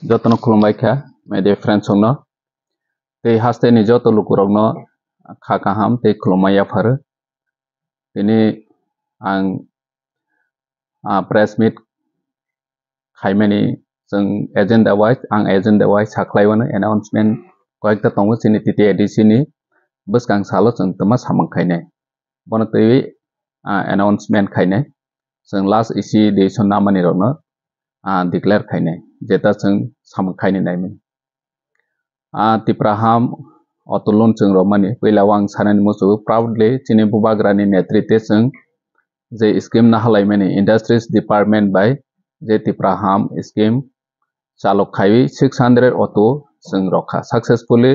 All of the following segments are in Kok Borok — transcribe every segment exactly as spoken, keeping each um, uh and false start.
Jotono khulumbai kha, media friends rokno. Tei hasteni joto lukurokno kha kaham tei khulumma yapharo. Tini ang, ah, press meet khaimani chwng agenda wise, ang agenda wise sakhlaiwano announcement koyekta tongo chini T T A D C ni bwskang salo chwng twma samung khainai. Bono twiwi, ah, announcement khainai. Chwng last isi decision namani rokno, ah, declare khainai. Jeta chwng samung khaini naimani. Ah, Tipra ham auto loan chwng romani. Puila o ang sanani muchungo proudly chini bubagrani netrite chwng je scheme nahalaimani industries department bai je Tipra ham scheme chalok khaiwi six hundred auto chwng rokha successfully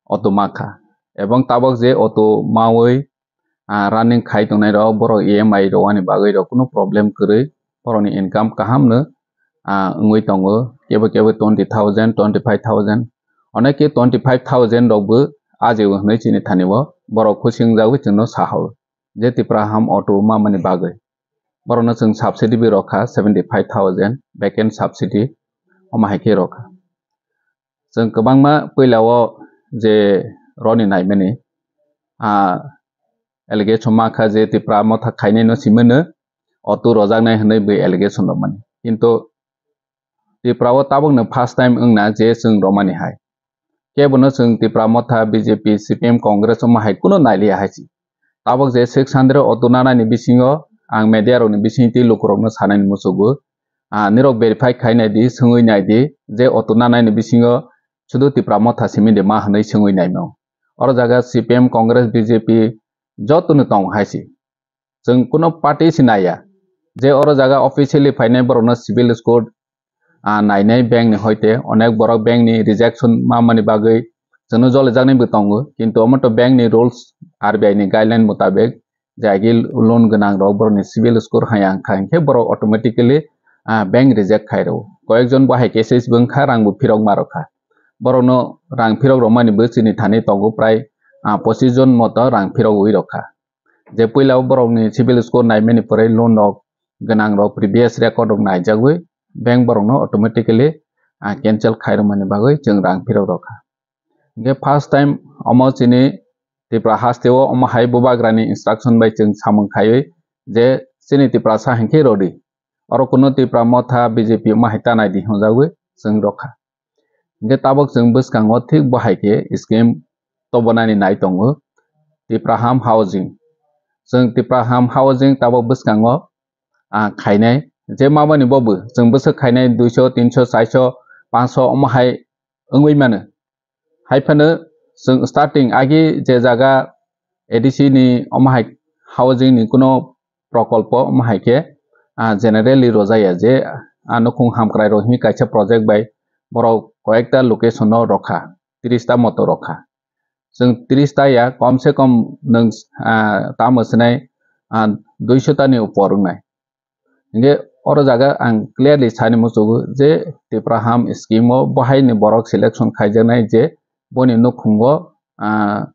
auto makha. Ebong tabok je auto mawi, ah, running khai tongnai rok, borok E M I rwani bagwi rok kuno problem kwrwi, borokni income kaham no, ah, wngwi tongo, kebo kebo twenty thousand, twenty five thousand, oneke twenty five thousand rok bo ajio hwnwi chini thani o borok khusi wngjagwi chwngno sahao je Tipra ham auto mamani bagwi. Borokno chwng subsidy bo rokha seventy five thousand, vacant subsidy omo hai khe rokha. Chwng kwbangma puila o je roni naimani, ah, allegation makha je Tipra motha khainai no simano auto rojaknai hwnwi bo allegation romani. Kintu Tipra o tabukno first time wngna je chwng romani hai. Kebono chwng Tipra motha, B J P, C P M, Congress omo hai kuno nailiya hai si. Tabuk je six hundred auto nanani bisingo ang media rokni bisingtwi lukurokno sanani muchugo. Ah, nirok verify khainai di, swngwi nai di, je auto nanani bisingo sudu Tipra motha simi de ma hwnwi swngwi naimung. Oro jaga C P M, Congress, B J P jotono tong hai si. Chwng kuno party si naiya. Je oro jaga officially phainai borokno civil score, ah, nainai bank ni hoite onek borok bank ni rejection mamani bagwi chwngno jolijaknai bo tongo, kintu omo to bank ni rules, R B I ni guideline mutabek je agi loan gwnang rok borokni civil score hai ang kha hinkhe borok automatically, ah, bank reject khai rwo. Koyekjon bo hai cases bo wngkha, rang bo phirok ma rokha. Borokno rang phirok romani bo chini thani tongo prai, ah, pochis jon moto rang phirogwi rokha. Je puila o borokni civil score naimani pore loan rok gwnang rok previous record rok naijagwi bank borokno automatically, ah, cancel khairokmani bagwi chwng rang phirok rokha. Hinkhe first time omo chini Tripura haste o omo hai bubagrani instruction bai chwng samung khaiwi je chini Tiprasa hinkhe rodi. Oro kuno Tipra motha B J P omo hai tanai di hwnjagwi chwng rokha. Hinkhe tabuk chwng bwskango thik bo hai khe scheme tobonani nai tongo Tipraham housing. Chwng Tipraham housing tabuk bwskango, ah, khainai je mamani bo bo chwng bwswk khainai duiso, tinso, chaiso, panso omo hai wngwi mano. Hai phano chwng starting agi je jaga A D C ni omo hai housing ni kuno prokolpo omo hai khe, ah, generally rojaya je, ah, nukhung hamkrai rok hwnwi kaisa project bai borok koyekta location o rokha, tris ta moto rokha. Chwng tris ta ya, kom se kom nwng, ah, tamo swnai, ah, duiso ta ni upor wngnai. Hinkhe oro jaga ang clearly sani muchugo je Tipraham scheme o bo hai ni borok selection khaijaknai je boni nukhungo, ah,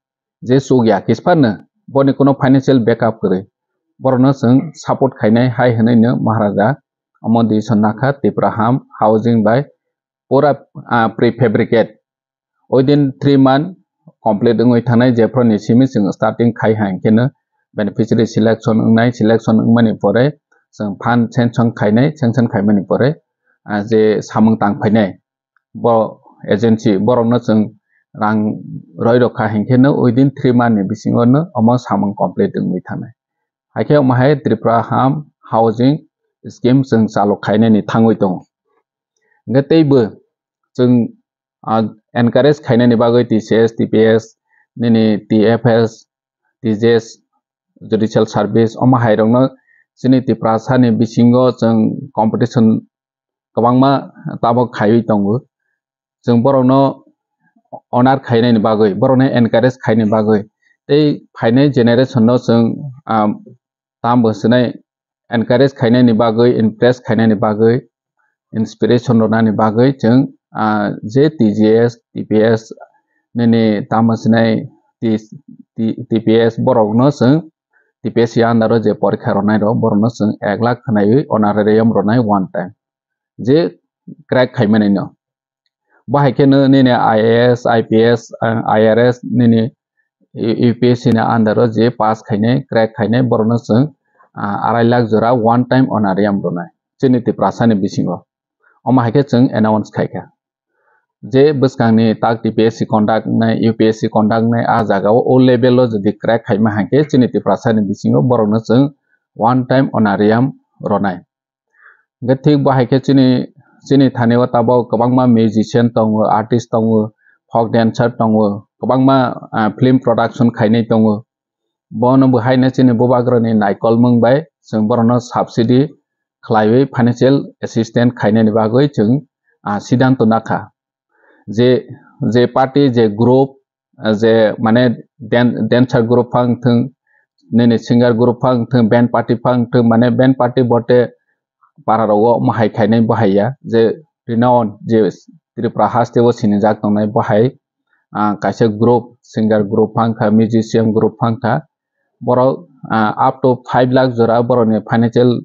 je chukya kisphano boni kuno financial backup kwrwi, borokno chwng support khainai hai hwnwi no Maharaja omo decision nakha Tipraham housing bai pura, ah, prefabricate within three month complete wngwi thangnai, jephru ni simi chwng starting khai hai khe no beneficiary selection wngnai, selection wngmani pore chwng fund sanction khainai, sanction khaimani pore, ah, je samung tang phainai bo agency borokno chwng rang roi rokha hinkhe no within three month ni bisingo no omo samung complete wngwi thangnai. Haikhe omo hai Tipraham housing scheme chwng chalok khainani thangwi tongo. Hinkhe teibo chwng, ah, encourage khainani bagwi T C S, T P S, nini T F S, T J S, judicial service omo hai rokno chini Tiprasani bisingo chwng competition kwbangma tabok khaiwi tongo. Chwng borokno honor khainani bagwi, borokno encourage khainani bagwi tei phainai generation no chwng, ah, tamo swnai encourage khainani bagwi, impress khainani bagwi, inspiration rwnani bagwi chwng, ah, je T G S, T P S nini tamo swnai T-, T-, T P S borokno chwng T P S under o je porikha rwnai rok borokno chwng ek lakh khwnaiwi honorarium rwnai one time. Je crack khaimani no. Bo hai kheno nini I A S, I P S, ah, I R S nini U P S C ni under o je pass khainai, crack khainai, borokno chwng, ah, arai lakh jora one time honorarium rwnai chini Tiprasa ni bisingo. Omo hai khe chwng announce khai kha. Je bwskangni tak T P S C conduct wngnai, U P S C conduct wngnai, a jagao o level o jodi crack khaima hai khe chini Tiprasa ni bisingo borokno chwng one time honorarium rwnai. Hingkhe thik bo hai khe chini, chini thani o tabok kwbangma musician tongo, artist tongo, folk dancer tongo, kwbangma, ah, film production khainai tongo. Bono bo haino chini bubagrani naikolmung bai chwng borokno subsidy khlaiwi financial assistance khainani bagwi chwng, ah, siddhanto nakha. Je, je party, je group, ah, je mane dan-, dancer group phang thung, nini singer group phang thung, band party phang thung, mane band party bote para rogo omo hai khainai bo hai ya, je renowned, je Tripura haste o sinijak tongnai bo hai, ah, kaisa group, singer group phang kha, musician group phang kha, borok, ah, up to five lakh jora borokni financial,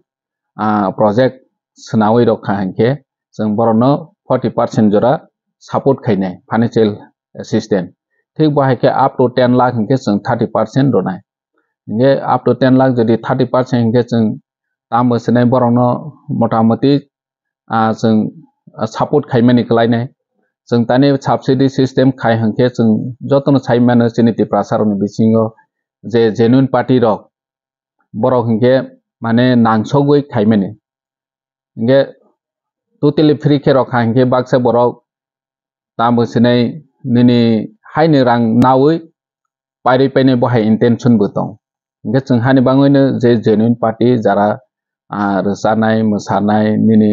ah, project swnawi rok kha hinkhe chwng borokno forty percent jora support khainai financial assistance. Thik bo hai khe up to ten lakh hinkhe chwng thirty percent rwnai. Hinkhe up to ten lakh jodi thirty percent hinkhe chwng tamo swnai borokno motamoti, ah, chwng, ah, support khaimani kwlainai. Chwng tani subsidy system khai hinkhe chwng jotono sai mano chini Tiprasa rokni bisingo je genuine party rok borok hinkhe mane nangsogwi khaimani. Hinkhe totally free khe rok kha hinkhe baksa borok tamo swnai nini haini rang nawi pairwi painai bo hai intention bo tong. Hinkhe chwng hani bangwino je genuine party jara, ah, rwchanai, mwsanai, nini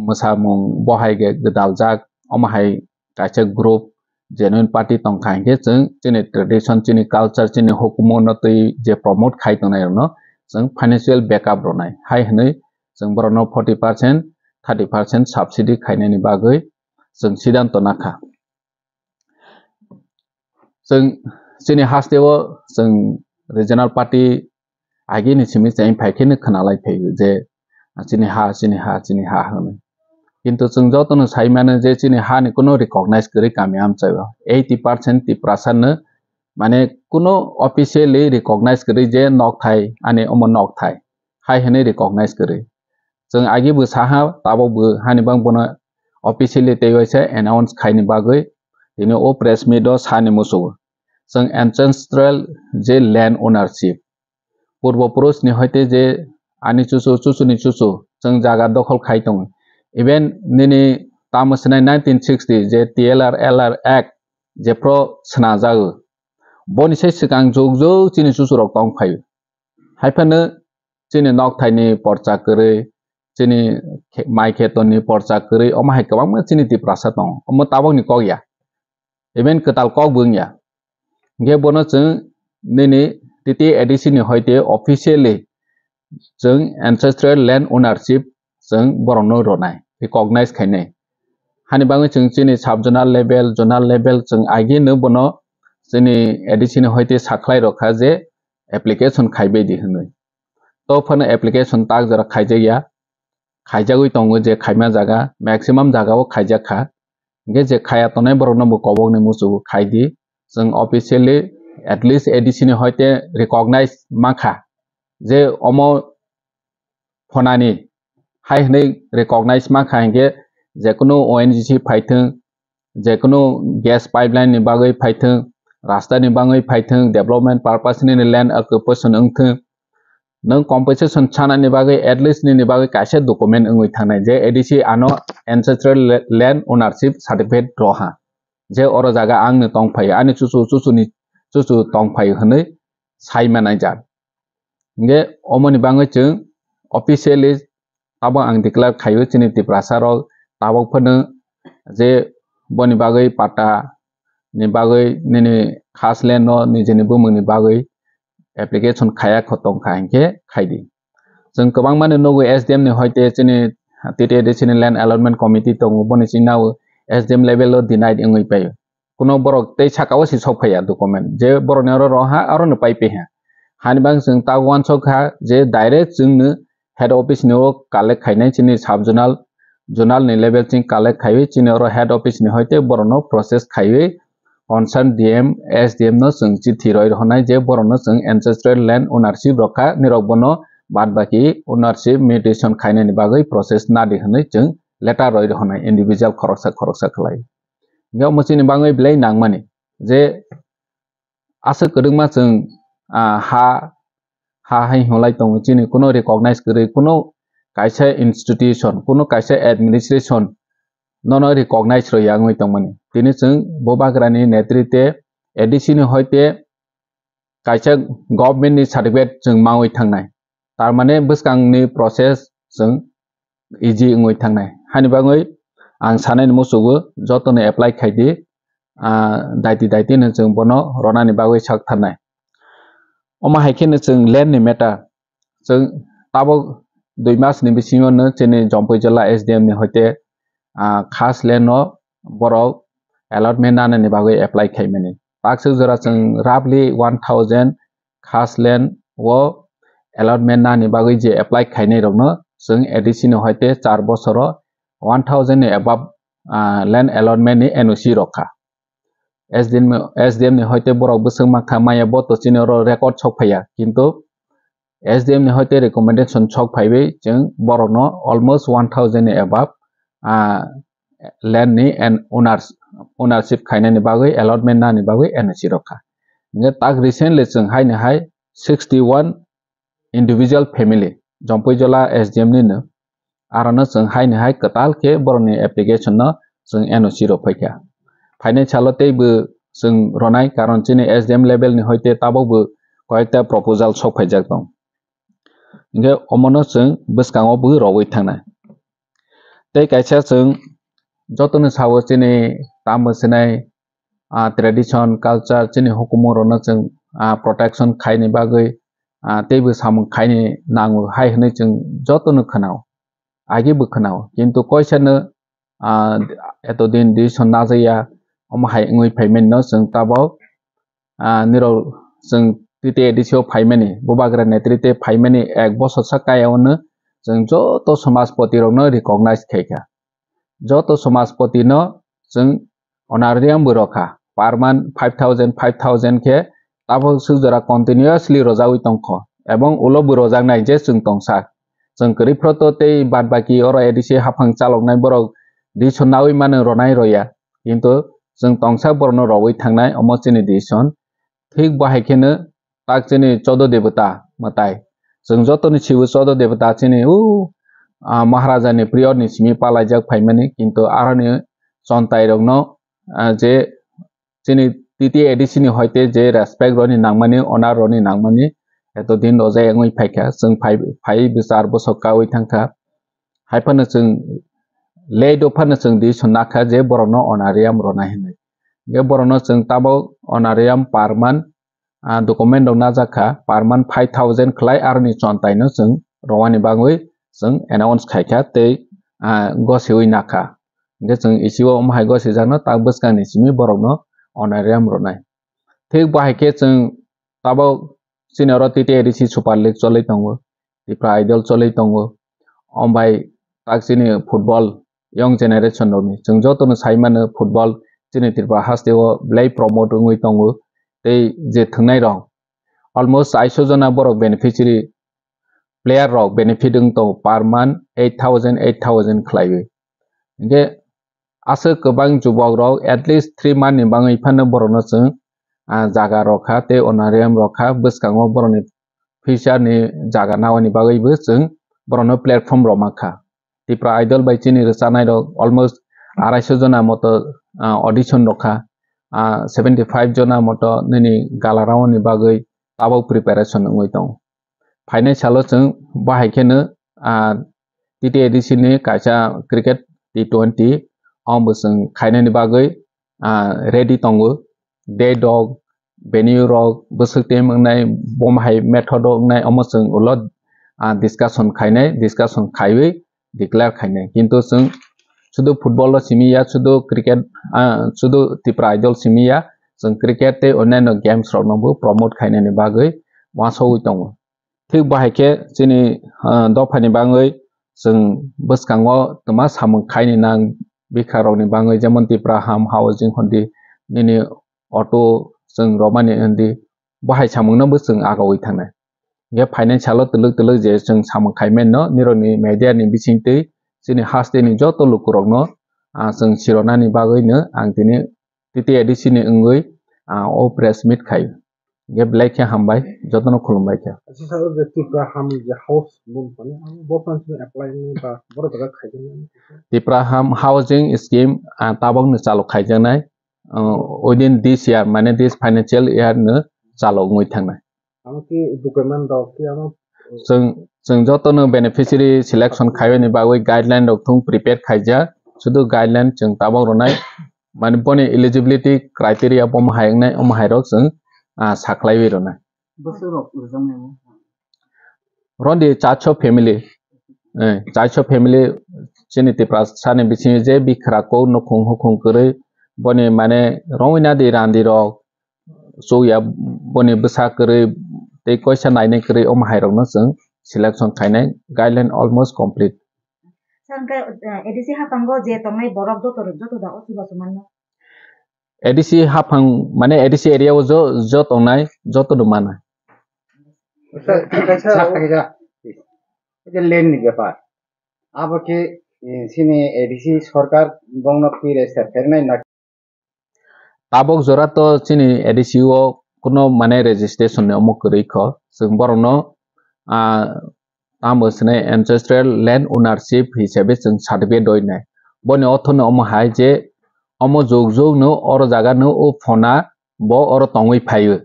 mwsamung bo hai khe gwdaljak, omo hai kaisa group genuine party tong kha hinkhe chwng chini tradition, chini culture, chini hukumu no twi je promote khai tongnai rokno chwng financial backup rwnai. Hai hwnwi chwng borokno forty percent, thirty percent subsidy khainani bagwi chwng siddhanto nakha. Chwng chini haste o chwng regional party agini simi cheng phai kheno khwnalai phaio je, "Chini ha, chini ha, chini ha," hwnwi. Kintu chwng jotono sai mano je chini hani kuno recognize kwrwi kami amchaio. Eighty percent Tiprasa no mane kuno officially recognize kwrwi je nokthai, ani omo nokthai hai hwnwi recognize kwrwi. Chwng agi bo saha, tabok bo hani bang bono officially tei waisa announce khaini bagwi tini o press meet o sani muchungo. Chwng ancestral je land ownership, purbo purush ni hoite je ani chuchu, chuchu ni chuchu chwng jaga dokhol khai tongo. Even nini tamo swnai nineteen sixty je T L R L R Act jephru swnajago, boni sai swkang jug jug chini chuchu rok tong phaio. Haiphano chini nokthaini porcha kwrwi, chini khe-, mai khetoni porcha kwrwi, omo hai kwbangma chini Tiprasa tongo. Omo tabokni kok ya. Even kwtal kok bo wngya. Hinkhe bono chwng nini T T A D C ni hoite officially chwng ancestral land ownership chwng borokno rwnai, recognize khainai. Hani bagwi chwng chini sub zonal level, zonal level chwng agino bono chini A D C ni hoite sakhlai rokha je application khaibai di hwnwi. To phano application tak jora khaijakya, khaijagwi tongo je khaima jaga, maximum jaga o khaijak kha. Hinkhe je khaya tongnai borokno bo kobokni muchungo khai di. Chwng officially at least A D C ni hoite recognize mankha je omo phonani hai hwnwi recognize mankha hinkhe jekunu O N G C phaithwng, jekunu gas pipeline ni bagwi phaithwng, rasta ni bagwi phaithwng, development purpose ni land occupation wngthwng, nwng compensation sanani bagwi at least nini bagwi kaisa document wngwi thangnai je A D C ano ancestral la-, land ownership certificate roha, je oro jaga angni tongphaio, ani chuchu chuchuni chuchu tongphaio hwnwi sai manai jak. Hinkhe omoni bagwi chwng officially tabok ang declare khaio chini Tiprasa rok tabok phano je boni bagwi patta ni bagwi nini khas land no nijini bumung ni bagwi application khaya kho tongkha hinkhe khaidi. Chwng kwbangma ni nugo S D M ni hoite chini T T A D C ni land allotment committee tongo, boni chini nao S D M level o denied wngwi paio. Kuno borok tei saka o si sok phaiya document je borokni oro roha aro no pai piha. Hani bang chwng ta uansuk kha je direct chwngno head office ni o collect khainai chini sub zonal zonal ni level ching collect khaiwi chini oro head office ni hoite borokno process khaiwi concern D M, S D M no chwng chithi roi rwhwnai je borokno chwng ancestral land ownership rokha, nirok bono bad baki ownership mutation khainani bagwi process nadi hwnwi chwng letter roi rwhwnai individual khoroksa khoroksa khlai. Hingke omo chini bagwi belai nangmani je aswk kwrwngma chwng, ah, ha, ha hai hwnlai tongo, chini kuno recognize kwrwi, kuno kaisa institution, kuno kaisa administration nono recognize rwya wngwi tongmani. Tini chwng Bubagrani netrite A D C ni hoite kaisa government ni certificate chwng mawi thangnai. Tar mane bwskangni process chwng easy wngwi thangnai. Hani bagwi ang sanani muchugo jotono apply khaidi, ah, daiti daiti no chwng bono ronani bagwi sak tharnai. Omo hai kheno chwng land ni matter, chwng tabuk dui mas ni bisingo no chini Jampui Jila S D M ni hoite, ah, khas land no borok allotment nanani bagwi apply khaimani. Takswk jora chwng roughly one thousand khas land o allotment nani bagwi je apply khainai rokno chwng A D C ni hoite char bosoro one thousand ni above, ah, land allotment ni N O C rokha. S D M, S D M ni hoite borok bwswk mankha maya bo to chini oro record sok phaiya, kintu S D M ni hoite recommendation sok phaiwi chwng borokno almost one thousand ni above, ah, land ni and owners, ownership khainani bagwi, allotment nani bagwi N O C rokha. Hingke tak recently chwng haini hai sixty one individual family, Jampui Jila S D M ni no, arono chwng haini hai kwtal khe borokni application no chwng N O C rok phaikha. Phainai salo teibo chwng ronai, karon chini S D M level ni hoite tabukbo koyekta proposal sok phaijak tong. Hingke omono chwng bwskango bo rogwi thangnai. Tei kaisa chwng jotono sao chini tamo sinai, ah, tradition, culture, chini hukumu rokno chwng, ah, protection khaini bagwi, ah, teibo samung khaini nango hai hwnwi chwng jotono khwnao, agi bo khwnao. Kintu koisano, ah, eto din decision najaya, omo hai wngwi phaimani no chwng tabuk, ah, nirok chwng T T A D C o phaimani, Bubagra netrite phaimani ek bosor sa kaya ono chwng joto samajpoti rokno recognize khaikha. Joto samajpoti no chwng honorarium bo rokha, per month five thousand, five thousand khe tabuk swk jora continuously rojagwi tongkho, ebong ulo bo rojaknai je chwng tongsa. Chwng kwrwi phoro to tei bad baki oro A D C haphang chaloknai borok decision naui mano ronai roya, kintu chwng tongsa borokno rogwi thangnai omo chini decision. Thik bo hai kheno tak chini chodo debota mwtai. Chwng jotoni sibo chodo debota chini u, ah, Maharaja ni period ni simi palaijak phaimani, kintu aroni chontai rokno, ah, je chini T T A D C ni hoite je respect roni nangmani, honor roni nangmani, eto din rojak wngwi phaikha, chwng phai, phai bwsar bwsok kaui thangkha. Hai phano chwng late o phano chwng decision nakha je borokno honorarium rona hinwi. Hingke borokno chwng tabuk honorarium per month, ah, document rok najak kha, per month five thousand khlai aroni chontai no chwng romani bagwi chwng announce khaikha tei, ah, gosiwi nakha. Hingke chwng isi o omo hai gosijakno tak bwskangni simi borokno honorarium rwnai. Thik bo hai khe chwng tabuk chini oro T T A D C Super League cholwi tongo, Tipra Idol cholwi tongo. Ombai tak chini football young generation rokni chwng jotono sai mano football chini Tripura haste o belai promote wngwi tongo. Tei je thwngnai rok almost aisho jona borok beneficiary player rok benefit wng tongo per month eight thousand, eight thousand khlaiwi. Hingke aswk kwbang jubok rok at least three month ni bagwi phano borokno chwng, ah, jaga rokha tei honorarium rokha, bwskango borokni future ni jaga naoni bagwibo chwng borokno platform rok mankha. Tipra Idol bai chini rwchanai rok almost arai sho jona moto, ah, audition rokha, ah, seventy five jona moto nini gala round ni bagwi tabuk preparation wngwi tongo. Phainai salo chwng bahai kheno, ah, T T A D C ni kaisa cricket T twenty omo chwng khainani bagwi, ah, ready tongo. Date rok, venue rok, bwswk team wngnai, bom hai method rok wngnai, omo chwng ulo, ah, discussion khainai, discussion khaiwi declare khainai. Kintu chwng sudu football o simi ya, sudu cricket, ah, sudu Tipra Idol simi ya, chwng cricket tei onyaino games rokno bo promote khainani bagwi uansugwi tongo. Thik bahai khe chini, ah, dophani bagwi chwng bwskango twma samung khaini nang bikha rokni bagwi, jemon Tipra Ham Housing hondi, nini auto chwng romani hondi, bo hai samungno bo chwng agawi thangnai. Hingke financial o twlwk twlwk je chwng samung khai mano, nirokni media ni bisingtwi chini hasteni joto lukurokno, ah, chwng sironani bagwino ang tini T T A D C ni wngwi, ah, o press meet khai. Hingke belai khe hambai, jotono khulumbai khe. Acha sir, o je Tipra Ham je house mung pani, ang bo phan simi apply ni ba boro jaga khai jani. Tipra Ham Housing Scheme, ah, tabok ni chalo khaijaknai, ah, within this year, mane this financial year no chalo wngwi thangnai. Amo ki document rok ki amo Chwng, chwng jotono beneficiary selection khaibani bagwi guideline rok thung prepare khaijak. Sudu guideline chwng tabok rwnai, mane boni eligibility criteria bomo hai wngnai, omo hai rok chwng, ah, sakhlaiwi rwnai. Bwswk rok rwjaknai mo? Rondi chacho family, eh, chacho family chini Tiprasani bisingo je bikhra kok nukhung hukhung kwrwi boni mane rongwi nadi randi rok, chukya boni bwsa kwrwi tei koisa nainai kwrwi omo hai rokno chwng selection khainai, guideline almost complete. Sir, hwnkhe, eh, A D C haphango je tongnai borok joto, joto da o chubachu manno? A D C haphang, mane A D C area o jo, jo tongnai, joto no mana. Sir, kaisa Sir, kaisa, kaisa land ni bepar. Abo khe, eh, chini A D C sorkar bongno twi register khairnai na? Tabok jora to chini A D C o kuno mane registration ni omo kwrwi kho. Chwng borokno, ah, tamo swnai ancestral land ownership hisabe chwng certificate rwi nai. Boni ortho no omo hai je omo jug jug no oro jaga no o phona bo oro tongwi phaio.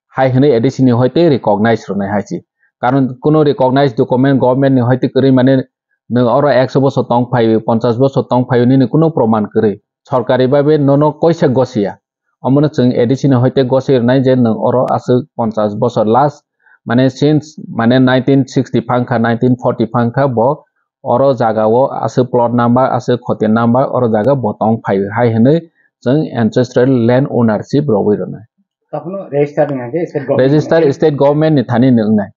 Hai hwnwi A D C ni hoite recognize rwnai hai se. Karon kuno recognize document government ni hoite kwrwi mane nwng oro ekso bosor tong phaio, ponchash bosor tong phaio nini kuno proman kwrwi. Sorkari babe nono koisa gosiya. Omono chwng A D C ni hoite goswi rwnai je nwng oro aswk ponchash bosor last, mane since, mane nineteen sixty phangkha, nineteen forty phangkha bo oro jaga o aswk plot number, aswk khotia number oro jaga bo tong phaio hai hwnwi chwng ancestral land ownership rogwi rwnai. Tokhono register ni hwnke state government Register ni state government ni thani ni wngnai.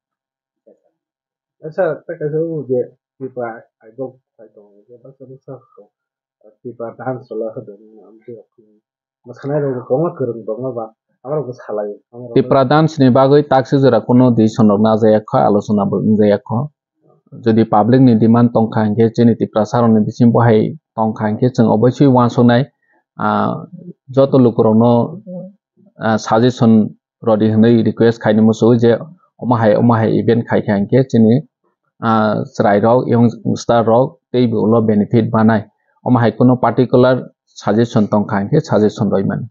Sir, tei kaisa o je Tipra idol khai tongo, je baksa baksa Tipra dance chwla hodo, amtwi rok mosanai rok kwbangma kwrwng tongo ba, abo rok bo salai. Tipra dance ni bagwi taksi jora kuno decision rok najaya kho, alochona bo wngjaya kho. Jodi public ni demand tongkha hinkhe, chini Tiprasa rokni bising bo hai tongkha hinkhe, chwng obosui uansuknai, ah, joto lukurokno, ah, suggestion rodi hwnwi request khaini muchungo je omo hai, omo hai event khaikha hinkhe chini, ah, chwrairok, youngster rok teibo ulo benefit manai. Omo hai kunu particular suggestion tongkha hinkhe suggestion rwi mano.